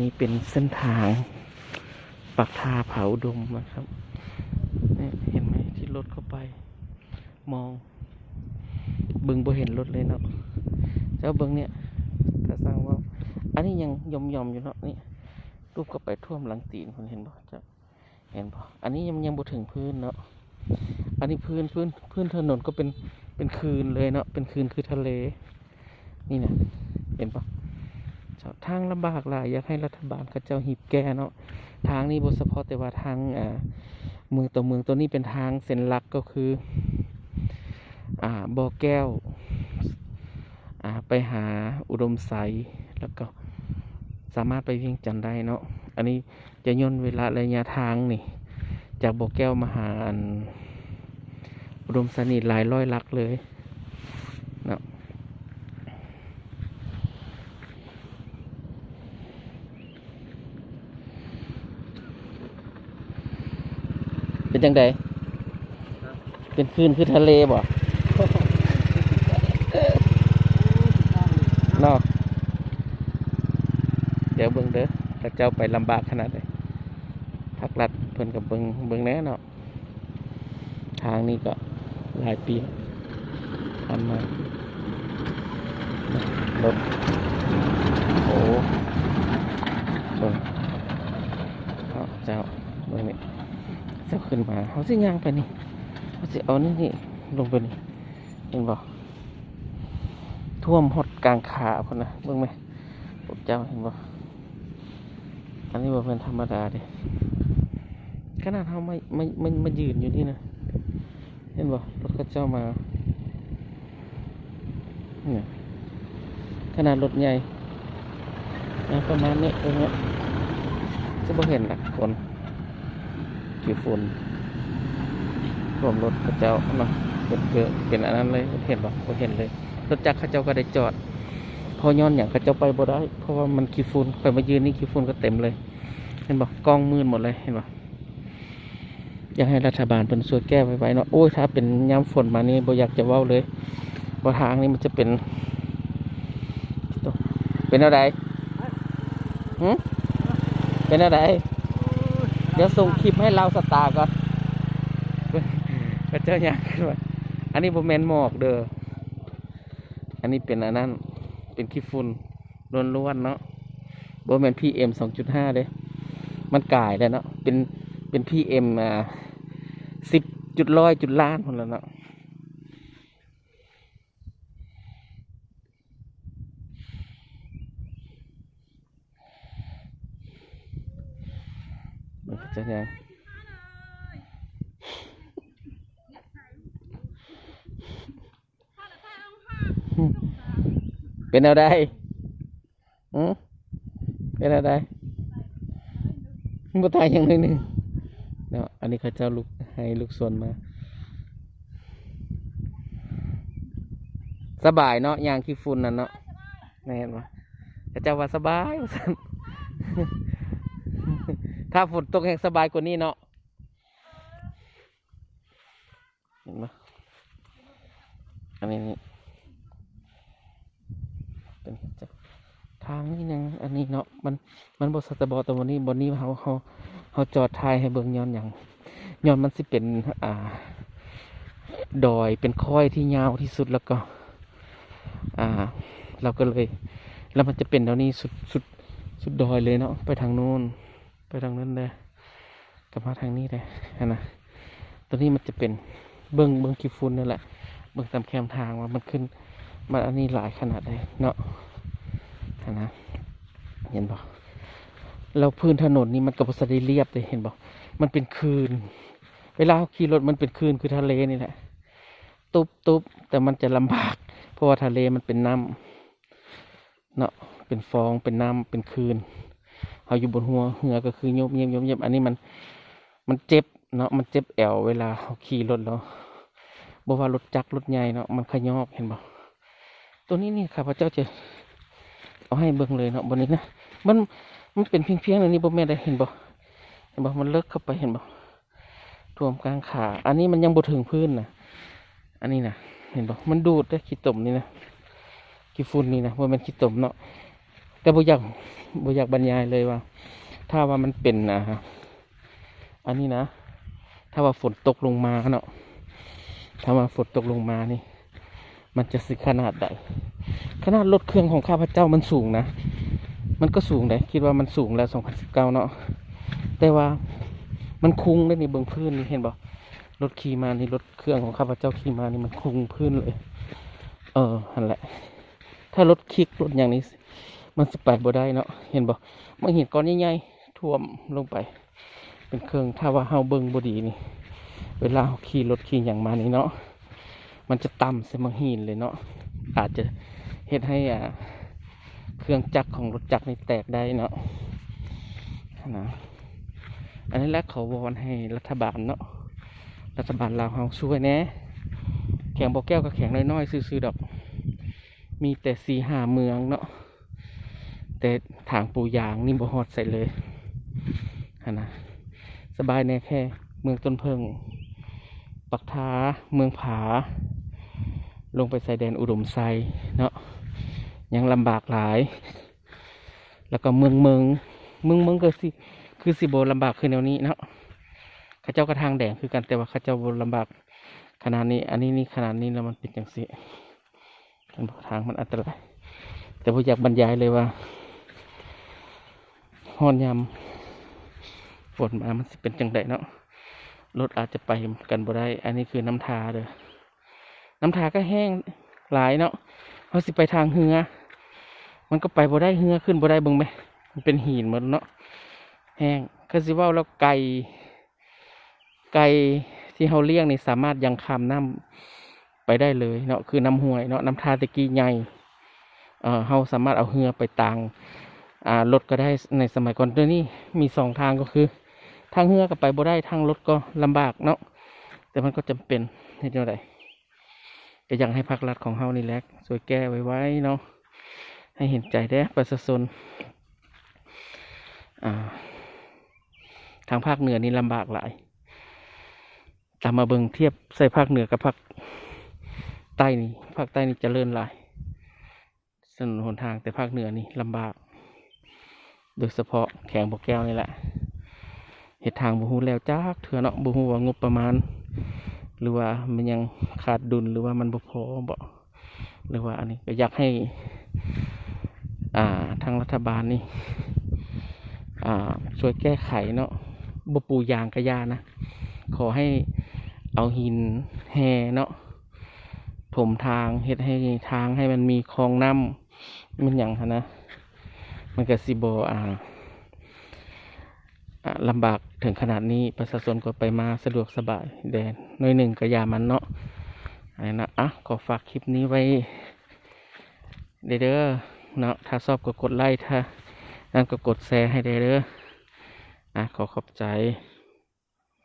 ນີ້ເປັນເສັ້ນທາງປາກທ່າຜາອຸດົມນະຄັບ. ນີ້ເຫັນໄໝ ທີ່ລົດເຂົ້າໄປ ມອງເບິ່ງບໍ່ເຫັນລົດເລີຍເນາະ. ເຈົ້າເບິ່ງນີ້ ຖ້າຊ່າງເວົ້າ ອັນນີ້ຍັງຫຍ່ອມໆຢູ່ເນາະ. ນີ້ ຕູບເຂົ້າໄປຖ້ວມຫຼັງຕີນພຸ້ນ ເຫັນບໍ່ເຈົ້າ? ເຫັນບໍ່? ອັນນີ້ຍັງ ຍັງບໍ່ເຖິງພື້ນເນາະ. ອັນນີ້ພື້ນ ພື້ນ ພື້ນຖະໜົນກໍເປັນ ເປັນຄືນເລີຍເນາະ, ເປັນຄືນຄືທະເລ. ນີ້ນະ ເຫັນບໍ່? ເຈົ້າ ທາງລຳບາກຫຼາຍ, ຢາກໃຫ້ລັດຖະບານເຂົາເຈົ້າຮີບແກ້ເນາະ. ທາງນີ້ບໍ່ສະເພາະແຕ່ວ່າທາງ ອ່າ ເມືອງຕໍ່ເມືອງ, ໂຕນີ້ເປັນທາງເສັ້ນຫຼັກ ກໍຄື ອ່າ ບໍ່ແກ້ວ ອ່າ ໄປຫາອຸດົມໄຊ ແລ້ວກໍສາມາດໄປວຽງຈັນໄດ້ເນາະ. ອັນນີ້ຈະຍ່ນເວລາ ໄລຍະທາງນີ້ ຈາກບໍ່ແກ້ວມາຫາອັນອຸດົມໄຊນີ້ຫຼາຍຮ້ອຍຫຼັກເລີຍເນາະ. ເປັນຈັ່ງໃດ? ເປັນຄື້ນຄືທະເລບໍ່? ເນາະ ດຽວເບິ່ງເດີ ເຂົາເຈົ້າໄປລຳບາກຂະໜາດໃດ. ພັກລັດເພິ່ນກໍເບິ່ງ ເບິ່ງແດ່ເນາະ. ທາງນີ້ກໍຫຼາຍປີຜ່ານມາ ລົດ ໂອ້ ເບິ່ງ ເຈົ້າ ເຈົ້າ ເບິ່ງນີ້ ເຈົ້າຂຶ້ນມາ ເຮົາຊິຍ່າງໄປນີ້ ເຮົາຊິເອົານີ້ ນີ້ລົງໄປນີ້ ເຫັນບໍ່? ຖ້ວມຮອດກາງຂາພຸ້ນນະ ເບິ່ງແມ ພວກເຈົ້າເຫັນບໍ່? ອັນນີ້ບໍ່ແມ່ນທຳມະດາເດ້ ຂະໜາດເຮົາມາ ມາ ມາ ມາຢືນຢູ່ນີ້ນະ ເຫັນບໍ່? ລົດເຂົາເຈົ້າມາ ນີ້ ຂະໜາດລົດໃຫຍ່ ປະມານນີ້ ເບິ່ງເນາະ ຈະບໍ່ເຫັນລະຄົນ ຂີ້ຝຸ່ນຖ້ວມລົດເຂົາເຈົ້າເນາະ ເປັນເກີ ເປັນອັນນັ້ນເລີຍ ເຫັນບໍ່? ບໍ່ເຫັນເລີຍ ລົດຈັກເຂົາເຈົ້າກໍໄດ້ຈອດ. ເພາະຍ້ອນຫຍັງເຂົາເຈົ້າໄປບໍ່ໄດ້? ເພາະວ່າມັນຂີ້ຝຸ່ນ ຂ້ອຍມາຢືນນີ້ຂີ້ຝຸ່ນກໍເຕັມເລີຍ ເຫັນບໍ່? ກ້ອງມືດໝົດເລີຍ ເຫັນບໍ່? ຢາກໃຫ້ລັດຖະບານເພິ່ນຊ່ວຍແກ້ໄວໆເນາະ. ໂອ້ຍ ຖ້າເປັນຍາມຝົນມານີ້ບໍ່ຢາກຈະເວົ້າເລີຍ ວ່າທາງນີ້ມັນຈະເປັນ ເປັນແນວໃດ? ຫື? ເປັນແນວໃດ? ດຽວສົ່ງຄລິບໃຫ້ລາວສະຕາກ່ອນ ເຂົາເຈົ້າຍ່າງຂຶ້ນມາ. ອັນນີ້ບໍ່ແມ່ນໝອກເດີ ອັນນີ້ເປັນອັນນັ້ນ ເປັນຂີ້ຝຸ່ນລ້ວນໆເນາະ ບໍ່ແມ່ນ ພີເອັມ ສອງຈຸດຫ້າເດ້ ມັນກາຍແລ້ວເນາະ ເປັນ ເປັນ ພີເອັມ ອ່າ ສິບຈຸດຮ້ອຍຈຸດລ້ານພຸ້ນແລ້ວເນາະ. ເບິ່ງເຂົາເຈົ້າຍ່າງ ເປັນແນວໃດ? ຫື? ເປັນແນວໃດ? ບໍ່ຕາຍຫຍັງໜ້ອຍໜຶ່ງເນາະ. ອັນນີ້ເຂົາເຈົ້າລຸກ ໃຫ້ລູກສວນມາ ສະບາຍເນາະ ຍ່າງຂີ້ຝຸ່ນນັ້ນເນາະ ແມ່ນບໍ່? ເຂົາເຈົ້າວ່າສະບາຍວ່າຊັ້ນ ຖ້າຝົນຕົກແຮ່ງສະບາຍກວ່ານີ້ເນາະ. ເຫັນບໍ່? ອັນນີ້ນີ້ ເປັນທາງນີ້ໜຶ່ງ ອັນນີ້ເນາະ ມັນ ມັນບໍ່ຊັດຕະບອດ ແຕ່ວ່ານີ້ ບ່ອນນີ້ເຮົາ ເຮົາ ເຮົາຈອດຖ່າຍໃຫ້ເບິ່ງ ຍ້ອນຫຍັງ? ຍ້ອນມັນຊິເປັນ ອ່າ ດອຍ ເປັນຄ້ອຍທີ່ຍາວທີ່ສຸດ ແລ້ວກໍ ອ່າ ລາວກໍເລີຍ ແລ້ວມັນຈະເປັນແນວນີ້ ສຸດ ສຸດ ສຸດດອຍເລີຍເນາະ ໄປທາງໂນ້ນ ໄປທາງນັ້ນເດີ ກັບມາທາງນີ້ເດີຫັ້ນນະ. ໂຕນີ້ມັນຈະເປັນ ເບິ່ງ ເບິ່ງຂີ້ຝຸ່ນນັ້ນແຫຼະ ເບິ່ງຕາມແຄມທາງວ່າມັນຂຶ້ນ ມັນອັນນີ້ຫຼາຍຂະໜາດໃດເນາະ ຫັ້ນນະ ເຫັນບໍ່? ແລ້ວພື້ນຖະໜົນນີ້ມັນກໍບໍ່ທັນໄດ້ລຽບເດ້ ເຫັນບໍ່? ມັນເປັນຄືນ ເວລາເຮົາຂີ່ລົດມັນເປັນຄືນຄືທະເລນີ້ແຫຼະ ຕຸບໆ ແຕ່ມັນຈະລຳບາກ ເພາະວ່າທະເລມັນເປັນນ້ຳ ເນາະ ເປັນຟອງ ເປັນນ້ຳ ເປັນຄື້ນ ເຮົາຢູ່ບົນຫົວເຮືອກໍຄືໂຍບເຍບໆ ອັນນີ້ມັນ ມັນເຈັບເນາະ ມັນເຈັບແອວເວລາເຮົາຂີ່ລົດແລ້ວ ບໍ່ວ່າລົດຈັກລົດໃຫຍ່ເນາະ ມັນຂະຍອກ ເຫັນບໍ່? ໂຕນີ້ນີ້ ຂ້າພະເຈົ້າຈະເອົາໃຫ້ເບິ່ງເລີຍເນາະ ບ່ອນນີ້ນະ ມັນ ມັນເປັນພຽງໆ ອັນນີ້ບໍ່ແມ່ນໄດ໋ ເຫັນບໍ່? ເຫັນບໍ່? ມັນເລິກເຂົ້າໄປ ເຫັນບໍ່? ຖ້ວມກາງຂາ ອັນນີ້ມັນຍັງບໍ່ເຖິງພື້ນນະ ອັນນີ້ນະ ເຫັນບໍ່? ມັນດູດເດ້ ຂີ້ຕົມນີ້ນະ ຂີ້ຝຸ່ນນີ້ນະ ບໍ່ແມ່ນຂີ້ຕົມເນາະ ແຕ່ບໍ່ຢາກ ບໍ່ຢາກບັນຍາຍເລີຍວ່າ ຖ້າວ່າມັນເປັນ ອ່າ ອັນນີ້ນະ ຖ້າວ່າຝົນຕົກລົງມາເນາະ ຖ້າວ່າຝົນຕົກລົງມານີ້ ມັນຈະຊິຂະໜາດໃດ. ຂະໜາດລົດເຄື່ອງຂອງຂ້າພະເຈົ້າມັນສູງນະ ມັນກໍສູງເດ້ ຄິດວ່າມັນສູງແລ້ວ ສອງພັນສິບເກົ້າເນາະ ແຕ່ວ່າມັນຄຸງເດ້ນີ້ ເບິ່ງພື້ນນີ້ ເຫັນບໍ່? ລົດຂີ່ມານີ້ ລົດເຄື່ອງຂອງຂ້າພະເຈົ້າຂີ່ມານີ້ ມັນຄຸງພື້ນເລີຍ. ເອີ ຫັ້ນແຫຼະ ຖ້າລົດຄິກລົດຫຍັງນີ້ ມັນຊິໄປບໍ່ໄດ້ເນາະ ເຫັນບໍ່? ມັນເຫັນກ້ອນໃຫຍ່ໆ ຖ້ວມລົງໄປເປັນເຄິ່ງ. ຖ້າວ່າເຮົາເບິ່ງບໍ່ດີນີ້ ເວລາເຮົາຂີ່ລົດຂີ່ຫຍັງມານີ້ເນາະ ມັນຈະຕຳໃສ່ໝາກຫີນເລີຍເນາະ ອາດຈະເຮັດໃຫ້ ອ່າ ເຄື່ອງຈັກຂອງລົດຈັກນີ້ແຕກໄດ້ເນາະ ຫັ້ນນະ. ອັນນີ້ແຫຼະ ຂໍວອນໃຫ້ລັດຖະບານເນາະ ລັດຖະບານລາວເຮົາຊ່ວຍແດ່. ແຂວງບໍ່ແກ້ວກໍແຂວງນ້ອຍໆຊື່ໆດອກ ມີແຕ່ສີ່ຫ້າເມືອງເນາະ ແຕ່ທາງປູຢາງນີ້ບໍ່ຮອດໃສເລີຍຫັ້ນນະ. ສະບາຍແດ່ແຄ່ເມືອງຕົ້ນເຜິ້ງ, ປາກທາ, ເມືອງຜາ, ລົງໄປຊາຍແດນອຸດົມໄຊເນາະ ຍັງລຳບາກຫຼາຍ. ແລ້ວກໍເມືອງເມິງ, ເມືອງເມິງກໍຊິ ຄືຊິບໍ່ລຳບາກຄືແນວນີ້ເນາະ. ເຂົາເຈົ້າກໍທາງແດງຄືກັນ ແຕ່ວ່າເຂົາເຈົ້າບໍ່ລຳບາກຂະໜາດນີ້. ອັນນີ້ນີ້ຂະໜາດນີ້ແລ້ວມັນເປັນຈັ່ງຊີ້. ເຫັນບໍ່? ທາງມັນອັນຕະລາຍ ແຕ່ບໍ່ຢາກບັນຍາຍເລີຍວ່າ ຮອດຍາມຝົນມາມັນຊິເປັນຈັ່ງໃດເນາະ. ລົດອາດຈະໄປກັນບໍ່ໄດ້. ອັນນີ້ຄືນ້ຳທາເດີ ນ້ຳທາກໍແຫ້ງຫຼາຍເນາະ. ເຮົາຊິໄປທາງເຮືອ ມັນກໍໄປບໍ່ໄດ້ ເຮືອຂຶ້ນບໍ່ໄດ້. ເບິ່ງແມະ ມັນເປັນຫີນໝົດເນາະ ແຫ້ງ. ຄືຊິເວົ້າແລ້ວ ໄກ່ ໄກ່ທີ່ເຮົາລ້ຽງນີ້ສາມາດຍ່າງຂ້າມນ້ຳໄປໄດ້ເລີຍເນາະ ຄືນ້ຳຫ້ວຍເນາະ. ນ້ຳທາແຕ່ກີ້ໃຫຍ່ ເອີ ເຮົາສາມາດເອົາເຮືອໄປຕາງ ອ່າ ລົດກໍໄດ້ໃນສະໄໝກ່ອນ. ດຽວນີ້ມີສອງທາງ ກໍຄືທາງເຮືອກໍໄປບໍ່ໄດ້ ທາງລົດກໍລຳບາກເນາະ ແຕ່ມັນກໍຈຳເປັນ. ເຮັດແນວໃດ? ກໍຢາກໃຫ້ພາກລັດຂອງເຮົານີ້ແຫຼະຊ່ວຍແກ້ໄວໆເນາະ ໃຫ້ເຫັນໃຈແດ່ປະຊາຊົນ. ອ່າ ທາງພາກເໜືອນີ້ລຳບາກຫຼາຍ ຕາມມາເບິ່ງທຽບໃສ່ພາກເໜືອກັບພາກໃຕ້ນີ້ ພາກໃຕ້ນີ້ຈະເລີນຫຼາຍ ຖະໜົນຫົນທາງ, ແຕ່ພາກເໜືອນີ້ລຳບາກ ໂດຍສະເພາະແຂວງບໍ່ແກ້ວນີ້ແຫຼະ ເຮັດທາງບໍ່ຮູ້ແລ້ວຈັກເທື່ອເນາະ. ບໍ່ຮູ້ວ່າງົບປະມານ ຫຼືວ່າມັນຍັງຂາດດຸນ ຫຼືວ່າມັນບໍ່ພໍບໍ ຫຼືວ່າອັນນີ້ ກໍຢາກໃຫ້ ອ່າ ທາງລັດຖະບານນີ້ ອ່າ ຊ່ວຍແກ້ໄຂເນາະ. ບໍ່ປູຢາງກະຢ່ານະ ຂໍໃຫ້ເອົາຫີນແຮ່ເນາະ ຖົມທາງ ເຮັດໃຫ້ທາງໃຫ້ມັນມີຄອງນ້ຳ ແມ່ນຫຍັງຫັ້ນນະ ມັນກະຊິບໍ່ ອ່າ ອ່າ ລຳບາກເຖິງຂະໜາດນີ້ ປະຊາຊົນກໍໄປມາສະດວກສະບາຍແດ່ໜ້ອຍໜຶ່ງກະຢ່າມັນເນາະ. ອັນນັ້ນນະ ອ່ະ ຂໍຝາກຄລິບນີ້ໄວ້ເດີເນາະ. ຖ້າຊອບກໍກົດໄລ້ ຖ້ານັ້ນກໍກົດແຊໃຫ້ແດ່ເດີ. ອ່ະ ຂໍຂອບໃຈ.